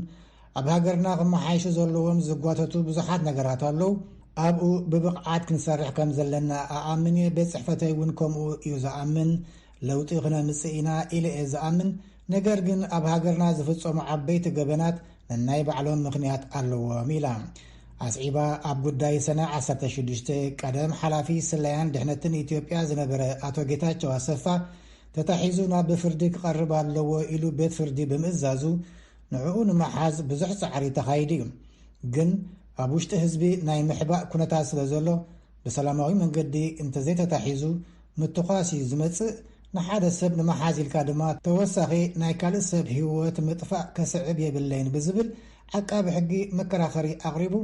ኣብ ሃገርና ክመሓየሹ ዘለዎም ዝጓተቱ ብዙሓት ነገራት ኣለዉ። ኣብኡ ብብቕዓት ክንሰርሕ ከም ዘለና ኣኣምን እየ። ቤት ጽሕፈተይ እውን ከምኡ እዩ ዝኣምን። ለውጢ ክነምጽእ ኢና ኢለ እየ ዝኣምን። ነገር ግን ኣብ ሃገርና ዝፍጸሙ ዓበይቲ ገበናት ነናይ ባዕሎም ምኽንያት ኣለዎም ኢላ። ኣስዒባ ኣብ ጉዳይ ሰነ ዓሰርተ ሽዱሽተ ቀደም ሓላፊ ስለያን ድሕነትን ኢትዮጵያ ዝነበረ ኣቶ ጌታቸው ኣሰፋ ተታሒዙ ናብ ፍርዲ ክቐርብ ኣለዎ ኢሉ ቤት ፍርዲ ብምእዛዙ፣ ንዕኡ ንምሓዝ ብዙሕ ጻዕሪ ተኻይዱ እዩ። ግን ኣብ ውሽጢ ህዝቢ ናይ ምሕባእ ኩነታት ስለ ዘሎ፣ ብሰላማዊ መንገዲ እንተዘይተታሒዙ ምትኳስ እዩ ዝመጽእ። ንሓደ ሰብ ንምሓዝ ኢልካ ድማ ተወሳኺ ናይ ካልእ ሰብ ህይወት ምጥፋእ ከስዕብ የብለይን ብዝብል ዓቃቢ ሕጊ መከራኸሪ ኣቕሪቡ።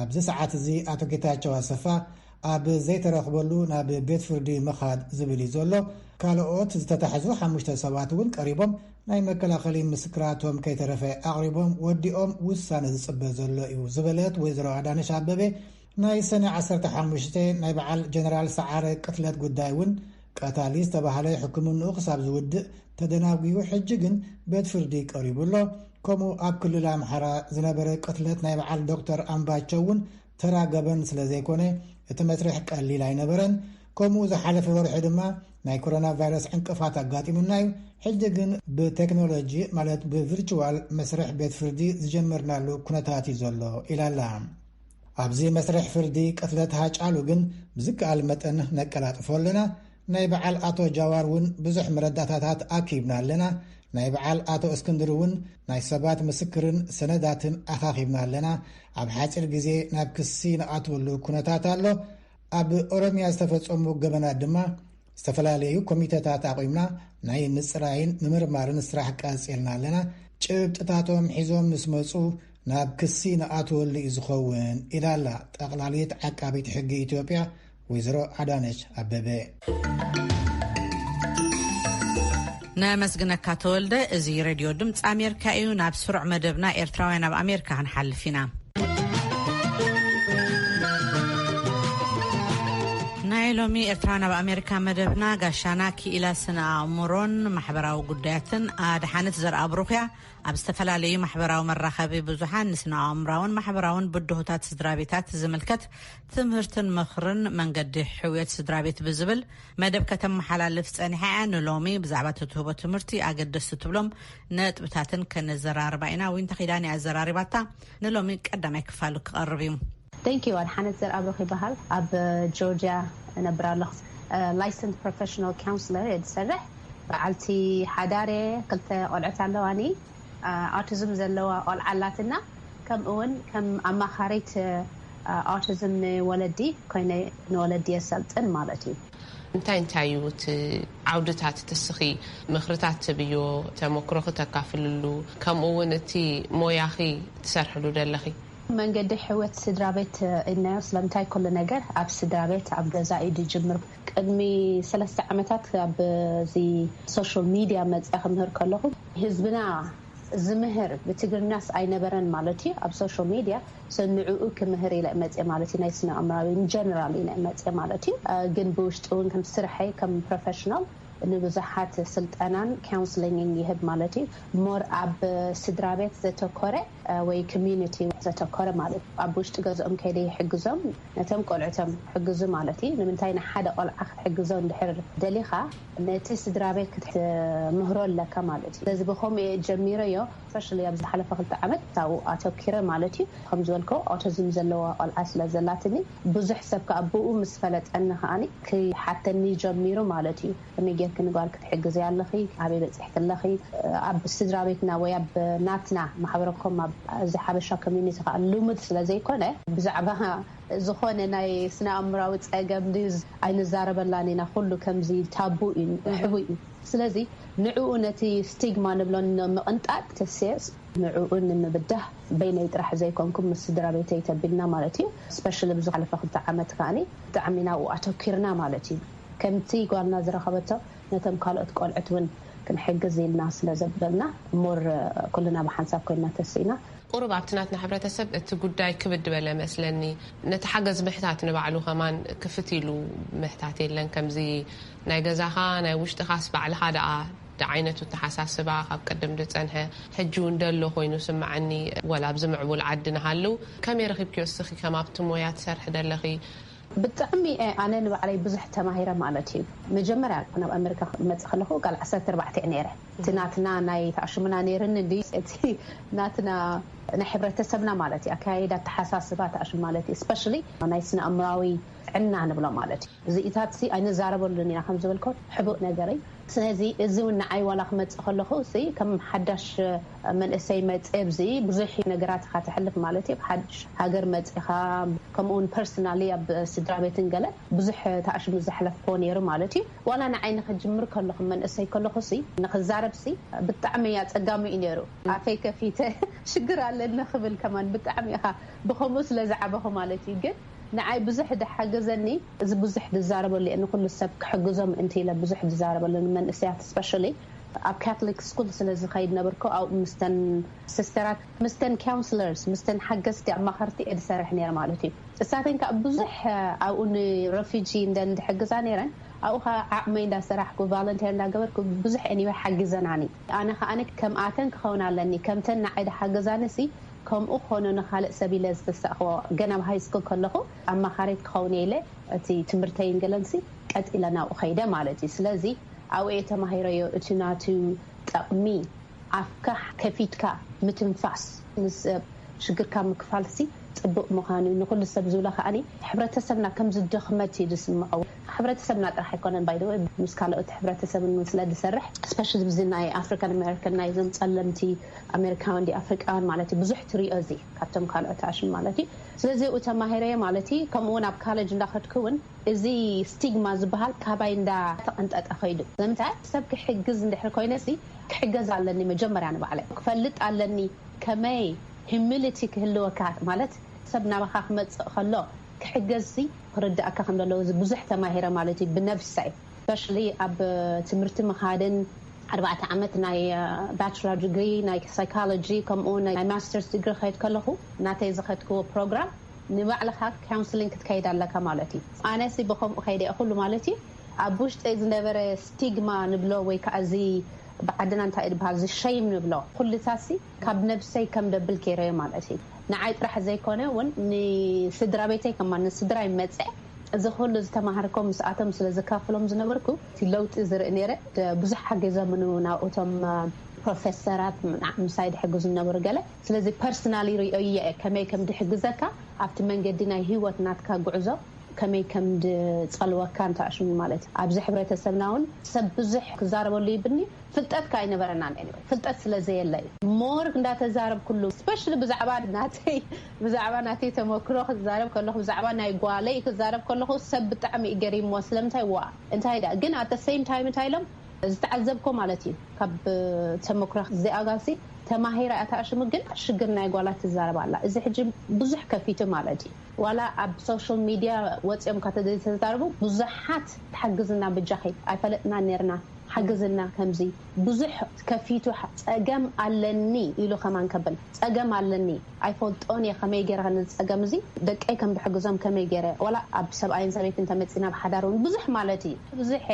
ኣብዚ ሰዓት እዚ ኣቶ ጌታቸው ኣሰፋ ኣብ ዘይተረኽበሉ ናብ ቤት ፍርዲ ምኻድ ዝብል እዩ ዘሎ። ካልኦት ዝተታሕዙ ሓሙሽተ ሰባት እውን ቀሪቦም ናይ መከላኸሊ ምስክራቶም ከይተረፈ ኣቕሪቦም ወዲኦም ውሳነ ዝጽበ ዘሎ እዩ ዝበለት ወይዘሮ ኣዳነሽ ኣበበ፣ ናይ ሰነ ዓሰርተ ሓሙሽተ ናይ በዓል ጀነራል ሰዓረ ቅትለት ጉዳይ እውን ቀታሊ ዝተባህለ ሕክምንኡ ክሳብ ዝውድእ ተደናጒዩ፣ ሕጂ ግን ቤት ፍርዲ ቀሪቡ ኣሎ። ከምኡ ኣብ ክልል ኣምሓራ ዝነበረ ቅትለት ናይ በዓል ዶክተር ኣምባቸው እውን ተራ ገበን ስለ ዘይኮነ፣ እቲ መስርሕ ቀሊል ኣይነበረን። ከምኡ ዝሓለፈ ወርሒ ድማ ናይ ኮሮና ቫይረስ ዕንቅፋት ኣጋጢሙና እዩ። ሕጂ ግን ብቴክኖሎጂ፣ ማለት ብቪርቹዋል መስርሕ ቤት ፍርዲ ዝጀመርናሉ ኩነታት እዩ ዘሎ ኢላ ኣላ። ኣብዚ መስርሕ ፍርዲ ቅትለት ሃጫሉ ግን ብዝከኣል መጠን ነቀላጥፎ ኣለና። ናይ በዓል ኣቶ ጃዋር እውን ብዙሕ መረዳእታታት ኣኪብና ኣለና። ናይ በዓል ኣቶ እስክንድር እውን ናይ ሰባት ምስክርን ሰነዳትን ኣኻኺብና ኣለና። ኣብ ሓፂር ግዜ ናብ ክሲ ንኣትወሉ ኩነታት ኣሎ። ኣብ ኦሮሚያ ዝተፈጸሙ ገበናት ድማ ዝተፈላለዩ ኮሚተታት ኣቑምና ናይ ምጽራይን ምምርማርን ስራሕ ቀጺልና ኣለና። ጭብጥታቶም ሒዞም ምስ መጹ ናብ ክሲ ንኣትወሉ እዩ ዝኸውን ኢላ ኣላ ጠቕላሊት ዓቃቢት ሕጊ ኢትዮጵያ ወይዘሮ ኣዳነች ኣበበ። ነመስግነካ ተወልደ። እዚ ሬድዮ ድምፂ ኣሜሪካ እዩ። ናብ ስሩዕ መደብና ኤርትራውያን ኣብ ኣሜሪካ ክንሓልፍ ኢና። ናይ ሎሚ ኤርትራውያን ኣብ ኣሜሪካ መደብና ጋሻና ክኢላ ስነ ኣእምሮን ማሕበራዊ ጉዳያትን ኣድሓነት ዘርኣብሩኽያ ኣብ ዝተፈላለዩ ማሕበራዊ መራኸቢ ብዙሓን ንስነ ኣእምራውን ማሕበራውን ብድሆታት ስድራ ቤታት ዝምልከት ትምህርትን ምኽርን መንገዲ ሕውየት ስድራ ቤት ብዝብል መደብ ከተመሓላልፍ ጸኒሓ እያ። ንሎሚ ብዛዕባ እትህቦ ትምህርቲ ኣገደስቲ ትብሎም ነጥብታትን ከነዘራርባ ኢና። ዊንታ ኪዳን እያ ኣዘራሪባታ። ንሎሚ ቀዳማይ ክፋሉ ክቐርብ እዩ። Thank you። ኣድሓነት ዘርኣብሩኽ ይበሃል። ኣብ ጆርጅያ እነብር ኣለኹ። ላይሰንስ ፕሮፌሽናል ካውንስለር እየ ዝሰርሕ። በዓልቲ ሓዳር እየ። ክልተ ቆልዑት ኣለዋኒ። ኣውቲዝም ዘለዋ ቆልዓ ኣላትና። ከምኡ እውን ከም ኣማኻሪት ኣውቲዝም ንወለዲ ኮይነ ንወለዲ የሰልጥን ማለት እዩ። እንታይ እንታይ እዩ እቲ ዓውድታት እቲ እስኺ ምኽርታት ትብዮ፣ ተመክሮኺ ተካፍልሉ፣ ከምኡ እውን እቲ ሞያኺ ትሰርሕሉ ደለኺ? መንገዲ ሕይወት ስድራ ቤት ኢልናዮ። ስለምንታይ ኩሉ ነገር ኣብ ስድራ ቤት፣ ኣብ ገዛ እዩ ዝጅምር። ቅድሚ ሰለስተ ዓመታት ኣብዚ ሶሻል ሚድያ መፅኣ ክምህር ከለኹ፣ ህዝብና ዝምህር ብትግርኛስ ኣይነበረን ማለት እዩ። ኣብ ሶሻል ሚድያ ሰንዕኡ ክምህር ኢለ መፅእ ማለት እዩ። ናይ ስነ ኣእምራዊ ጀነራል ኢለ መፅእ ማለት እዩ። ግን ብውሽጢ እውን ከም ስርሐይ ከም ፕሮፌሽናል ንብዙሓት ስልጠናን ካውንስሊንግን ይህብ ማለት እዩ። ሞር ኣብ ስድራ ቤት ዘተኮረ ወይ ኮሚኒቲ ዘተኮረ ማለት እዩ። ኣብ ውሽጢ ገዝኦም ከይደ ይሕግዞም፣ ነቶም ቆልዑቶም ሕግዙ ማለት እዩ። ንምንታይ ንሓደ ቆልዓ ክትሕግዞ እንድሕር ደሊኻ፣ ነቲ ስድራ ቤት ክትምህሮ ኣለካ ማለት እዩ። ስለዚ ብኸምኡ እየ ጀሚረዮ። ስፔሻሊ ኣብዚ ዝሓለፈ ክልተ ዓመት ኣብኡ ኣተኪረ ማለት እዩ። ከም ዝበልኮ ኦቲዝም ዘለዋ ቆልዓ ስለ ዘላትኒ፣ ብዙሕ ሰብ ከኣ ብኡ ምስ ፈለጠኒ ከኣኒ ክሓተኒ ጀሚሩ ማለት እዩ። ከመይ ጌርኪ ንጓል ክትሕግዚ ኣለኺ? ኣበይ በጺሕኪ ኣለኺ? ኣብ ስድራ ቤትና ወይ ኣብ ናትና ማሕበረኮም፣ ኣብ እዚ ሓበሻ ኮሚኒቲ ከኣ ልሙድ ስለ ዘይኮነ፣ ብዛዕባ ዝኾነ ናይ ስነ ኣእምራዊ ጸገም ድዩ ዝ-፣ ኣይንዛረበላን ኢና። ኩሉ ከምዚ ታቡ እዩ፣ ሕቡእ እዩ። ስለዚ ንዕኡ ነቲ ስቲግማ ንብሎ ንምቕንጣጥ ተስየስ ንዕኡ ንምብዳህ በይነይ ጥራሕ ዘይኮንኩም ምስ ስድራ ቤተይ ተቢልና ማለት እዩ። ስፔሻሊ ኣብዚ ዝሓለፈ ክልተ ዓመት ከኣኒ ብጣዕሚ ናብኡ ኣተኪርና ማለት እዩ። ከምቲ ጓልና ዝረኸበቶ ነቶም ካልኦት ቆልዑት እውን ክንሕግዝ ኢልና ስለ ዘበልና ሞር ኩልና ብሓንሳብ ኮይና ተስኢና። ቁሩብ ኣብቲ ናትና ሕብረተሰብ እቲ ጉዳይ ክብድ በለ መስለኒ። ነቲ ሓገዝ ምሕታት ንባዕሉ ከማን ክፍት ኢሉ ምሕታት የለን። ከምዚ ናይ ገዛኻ ናይ ውሽጥኻስ ባዕልኻ ደኣ ደ ዓይነቱ ተሓሳስባ ካብ ቅድም ዝጸንሐ ሕጂ እውን ደሎ ኮይኑ ስምዓኒ። ወላ ኣብዚ ምዕቡል ዓዲ ንሃልው ከመይ ረኺብክዮ እስኺ ከም ኣብቲ ሞያ ትሰርሒ ደለኺ? ብጣዕሚ፣ እ፣ ኣነ ንባዕለይ ብዙሕ ተማሂረ ማለት እዩ። መጀመርያ ናብ ኣሜሪካ ክመጽእ ከለኹ ጓል ዓሰርተ ኣርባዕተ እየ ነይረ። እቲ ናትና ናይ ተኣሽሙና ነይርኒ እንዲ እቲ ናትና ናይ ሕብረተሰብና ማለት እዩ። ኣካያይዳ ኣተሓሳስባ ተኣሽሙ ማለት እዩ። ስፔሻሊ ናይ ስነ ኣእምራዊ ጥዕና ንብሎ ማለት እዩ። እዚኢታት ሲ ኣይንዛረበሉን ኢና ከም ዝበልኮ ሕቡእ ነገር እዩ። ስለዚ እዚ እውን ንዓይ ዋላ ክመፅእ ከለኹ ሲ ከም ሓዳሽ መንእሰይ መፅእ ኣብዚ ብዙሕ ነገራት ኢኻ ተሕልፍ ማለት እዩ። ሓድሽ ሃገር መፂኻ ከምኡውን ፐርሰናሊ ኣብ ስድራ ቤትን ገለ ብዙሕ ተኣሽሙ ዘሕለፍክዎ ነይሩ ማለት እዩ። ዋላ ንዓይ ንክጅምር ከለኹ መንእሰይ ከለኹ ሲ ንክዛረብ ሲ ብጣዕሚ ኣፀጋሚ እዩ ነይሩ። ኣፈይ ከፊተ ሽግር ኣለኒ ክብል ከማን ብጣዕሚ ኢኻ ብኸምኡ ስለ ዝዓበኹ ማለት እዩ። ግን ንዓይ ብዙሕ ዝሓገዘኒ እዚ ብዙሕ ዝዛረበሉ እየ። ንኩሉ ሰብ ክሕግዞም እንት ኢለ ብዙሕ ዝዛረበሉ ንመንእሰያት ስፔሻሊ ኣብ ካቶሊክ ስኩል ስለ ዝኸይድ ነበርኩ ኣብኡ ምስተን ሲስተራት ምስተን ካውንስለርስ ምስተን ሓገዝቲ ኣማኸርቲ እየ ዝሰርሕ ነይረ ማለት እዩ። እሳተን ከዓ ብዙሕ ኣብኡ ንረፊጂ እንደ እንድሕግዛ ነይረን ኣብኡ ከዓ ዓቕመይ እንዳሰራሕኩ ቫለንቴር እንዳገበርኩ ብዙሕ ኤኒወ ሓጊዘናኒ። ኣነ ከዓ ከምኣተን ክኸውን ኣለኒ ከምተን ንዓይ ድሓገዛኒ ሲ ከምኡ ክኾኖ ንኻልእ ሰብ ኢለ ዝተሳእኽዎ ገና ኣብ ሃይ ስኩል ከለኹ ኣማኻሪት ክኸውን እየ ኢለ እቲ ትምህርተይን ገለንሲ ቀጥ ኢለ ናብኡ ኸይደ ማለት እዩ። ስለዚ ኣብኡ እየ ተማሂረዮ እቲ ናቱ ጠቕሚ ኣፍካ ከፊትካ ምትንፋስ ምስ ሰብ ሽግርካ ምክፋልሲ ፅቡቅ ምዃኑ ንኩሉ ሰብ ዝብሎ ከዓኒ ሕብረተሰብና ከም ዝደኽመት እዩ ዝስምዖ። ሕብረተሰብና ጥራሕ ኣይኮነን ባይ ወይ ምስ ካልኦት ሕብረተሰብን ስለ ዝሰርሕ ስፔሻሊ ብዚ ናይ ኣፍሪካን ኣሜሪካን ናይዞም ፀለምቲ ኣሜሪካውያን ዲ ኣፍሪቃውያን ማለት እዩ ብዙሕ ትሪኦ እዚ ካብቶም ካልኦት ኣሽም ማለት እዩ። ስለዚ ኡ ተማሂረየ ማለት እዩ። ከምኡ እውን ኣብ ካለጅ እንዳኸድኩ እውን እዚ ስቲግማ ዝበሃል ካባይ እንዳ ተቐንጠጠ ኸይዱ ንምንታይ ሰብ ክሕግዝ እንድሕር ኮይነ ሲ ክሕገዝ ኣለኒ መጀመርያ ንባዕለ ክፈልጥ ኣለኒ። ከመይ ሂሚሊቲ ክህልወካ ማለት ሰብ ናባኻ ክመፅእ ከሎ ክሕገዝ ሲ ክርዳእካ ከም ዘለዎ እዚ ብዙሕ ተማሂረ ማለት እዩ ብነብሰይ ስፔሻሊ ኣብ ትምህርቲ ምኻድን ኣርባዕተ ዓመት ናይ ባችለር ዲግሪ ናይ ሳይኮሎጂ ከምኡ ናይ ማስተርስ ዲግሪ ከይድ ከለኹ ናተይ ዝኸድክዎ ፕሮግራም ንባዕልኻ ካውንስሊንግ ክትከይድ ኣለካ ማለት እዩ። ኣነሲ ብኸምኡ ከይደ ኩሉ ማለት እዩ ኣብ ውሽጠይ ዝነበረ ስቲግማ ንብሎ ወይ ከዓ እዚ ብዓድና እንታይ እዩ ዝበሃል እዚ ሸይም ንብሎ ኩልታሲ ካብ ነብሰይ ከም ደብል ገይረዮ ማለት እዩ። ንዓይ ጥራሕ ዘይኮነ እውን ንስድራ ቤተይ ከማ ንስድራይ መፀ እዚ ኩሉ ዝተማሃርኮ ምስኣቶም ስለ ዝካፍሎም ዝነበርኩ እቲ ለውጢ ዝርኢ ነይረ። ብዙሕ ሓገዞምኑ ናብኡቶም ፕሮፌሰራት ምሳይ ድሕግዙ ዝነበሩ ገለ ስለዚ ፐርሰናሊ ሪኦ እየ ከመይ ከም ድሕግዘካ ኣብቲ መንገዲ ናይ ህይወት ናትካ ጉዕዞ ከመይ ከም ድፀልወካ እንተኣሽሙ ማለት እዩ። ኣብዚ ሕብረተሰብና እውን ሰብ ብዙሕ ክዛረበሉ ይብኒ ፍልጠት ከ ኣይነበረናን anyway ፍልጠት ስለ ዘየለ እዩ ሞር እንዳተዛረብ ኩሉ ስፔሻሊ ብዛዕባ ናተይ ብዛዕባ ናተይ ተመክሮ ክዛረብ ከለኩ ብዛዕባ ናይ ጓለይ ክዛረብ ከለኩ ሰብ ብጣዕሚ እዩ ገሪምዎ ስለምንታይ ዋ እንታይ ዳ ግን ኣተ ሴም ታይም እንታይ ኢሎም ዝተዓዘብኮ ማለት እዩ ካብ ተመክሮ እዚኣ ጋሲ ተማሂራ እያ ተኣሽሙ ግን ሽግር ናይ ጓላት ትዛረብ ኣላ እዚ ሕጂ ብዙሕ ከፊቱ ማለት እዩ ዋላ ኣብ ሶሻል ሚድያ ወፂኦም ካተዘይተዛረቡ ብዙሓት ትሓግዝና ብጃኺ ኣይፈለጥና ነርና ሓግዝና ከምዚ ብዙሕ ከፊቱ ጸገም ኣለኒ ኢሉ ከማን ከብል ጸገም ኣለኒ ኣይፈልጦን እየ ከመይ ገይረ ነዚ ጸገም እዚ ደቀይ ከም ብሕግዞም ከመይ ገይረ ዋላ ኣብ ሰብኣይን ሰበይትን ተመጺና ኣብ ሓዳር እውን ብዙሕ ማለት እዩ ብዙሕ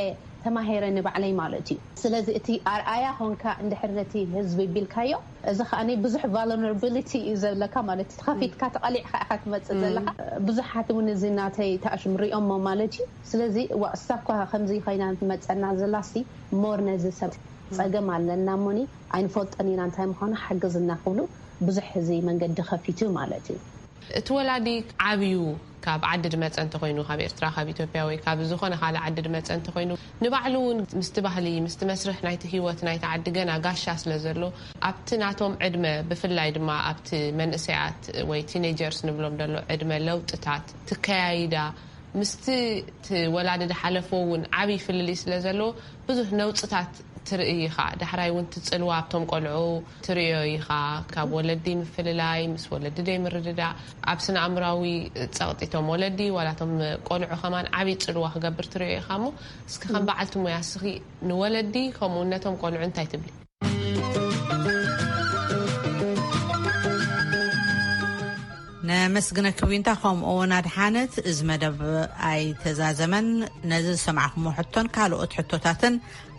ተማሂረ ንባዕለይ ማለት እዩ ስለዚ እቲ ኣርኣያ ኾንካ እንድሕር ነቲ ህዝቢ ቢልካዮ እዚ ከኣ ብዙሕ vulnerability እዩ ዘለካ ማለት እዩ ተኸፊትካ ተቐሊዕካ ኢኻ ትመጽእ ዘለካ ብዙሓት እውን እዚ ናተይ ተኣሽም ሪኦሞ ማለት እዩ ስለዚ ዋ እሳ እኳ ከምዚ ኮይና ትመጸና ዘላሲ ሞር ነዚ ሰብ ጸገም ኣለና እሞኒ ኣይንፈልጦን ኢና እንታይ ምዃኑ ሓግዝና ክብሉ ብዙሕ እዚ መንገዲ ከፊቱ ማለት እዩ። እቲ ወላዲ ዓብዩ ካብ ዓዲ ድመፀ እንተኮይኑ ካብ ኤርትራ ካብ ኢትዮጵያ ወይ ካብ ዝኾነ ካልእ ዓዲ ድመፀ እንተኮይኑ ንባዕሉ እውን ምስቲ ባህሊ ምስቲ መስርሕ ናይቲ ህይወት ናይቲ ዓዲ ገና ጋሻ ስለ ዘሎ ኣብቲ ናቶም ዕድመ ብፍላይ ድማ ኣብቲ መንእሰያት ወይ ቲኔጀርስ ንብሎም ዘሎ ዕድመ ለውጥታት ትከያይዳ ምስቲ እቲ ወላዲ ዝሓለፎ እውን ዓብዪ ፍልልይ ስለ ዘለዎ ብዙሕ ነውፅታት ትርኢ ኢኻ። ዳሕራይ እውን ትፅልዋ ኣብቶም ቆልዑ ትርእዮ ኢኻ። ካብ ወለዲ ምፍልላይ፣ ምስ ወለዲ ዘይምርድዳእ፣ ኣብ ስነ ኣእምራዊ ፀቕጢ እቶም ወለዲ ዋላ እቶም ቆልዑ ከማን ዓብዪ ፅልዋ ክገብር ትርእዮ ኢኻ እሞ እስኪ ከም በዓልቲ ሞያ እስኺ ንወለዲ ከምኡ እውን ነቶም ቆልዑ እንታይ ትብሊ? ነመስግነኪ ዊንታ። ከምኡ እውን ኣድሓነት፣ እዚ መደብ ኣይተዛዘመን። ነዚ ዝሰማዕኩሞ ሕቶን ካልኦት ሕቶታትን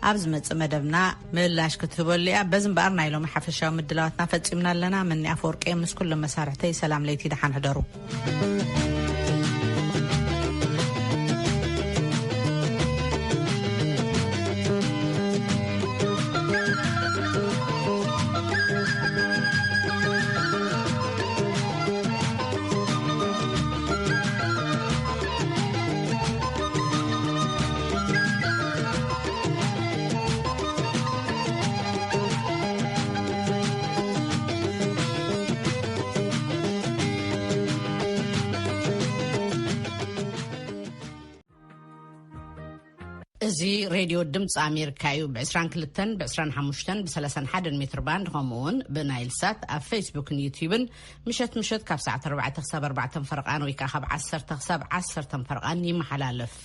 ኣብ ዝመጽእ መደብና ምላሽ ክትህበሉ እያ። በዚ እምበኣር ናይ ሎሚ ሓፈሻዊ ምድላዋትና ፈጺምና ኣለና። መኒ ኣፈወርቂ እየ ምስ ኩሎም መሳርሕተይ። ሰላም ለይቲ፣ ደሓን ሕደሩ። እዚ ሬድዮ ድምፂ ኣሜሪካ እዩ። ብ22፣ ብ25፣ ብ31 ሜትር ባንድ፣ ከምኡ እውን ብናይል ሳት ኣብ ፌስቡክን ዩቲዩብን ምሸት ምሸት ካብ ሰዓት ኣርባዕተ ክሳብ ኣርባዕተ ፈረቓን ወይ ከዓ ካብ ዓሰርተ ክሳብ ዓሰርተ ፈረቓን ይመሓላለፍ።